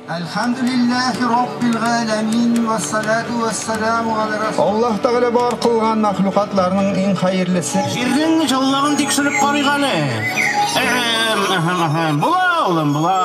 Әлхәмдүлилләһи раббил галәмин вәссалату вәссәламу галә расул. Аллаһ Тәгалә бар кылган мәхлукатларның иң хәерлесе. Җирнең җылылыгын тикшереп карыйк әле. Әһәм, әһәм, әһәм. Була, улым, була.